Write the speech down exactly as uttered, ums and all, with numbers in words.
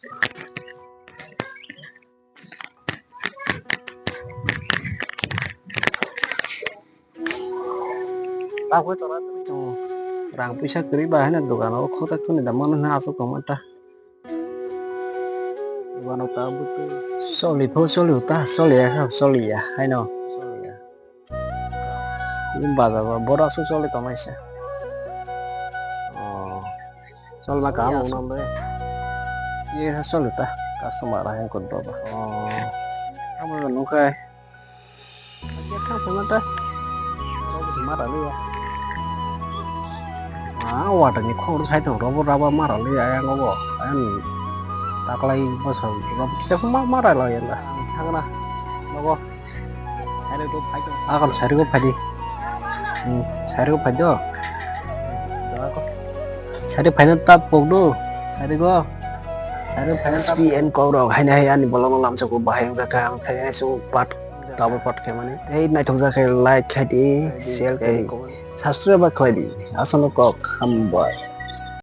Tabuk tora twi tongo. Rang puisa kwrwi ba haino dogano khojak thani da mano hwnwi aswk tongma ta. Dogano ta bwtwi. Choli pho choli ta choli ya kha choli ya haino. Choli ya. Bazar ba boro aswk choli tongmai se. Oh. Choli ma kaham wngno bai. Ye kha choli ta customer hai kod ba. Oh. Tamo nungkha. Ye kha phone ta. Robo se mara liya. Ah, water ni khor sai tong robo raba mara liya yang obo. An taklai bosong robo kisa ma mara liya la. Thangna. Robo. Akon sarigo phadi. Hmm, sarigo phadi. Sarigo phadi ta pokdo. Sarigo. Sarigo phadi ta. S P N kok rok haini hai ani bolong lamsa ko bahai wngjakha ang thai hai so part double part khe mani. Tei naithok jakhe like khai di, share khai di, subscribe khlai di. Aswkno kok hambai.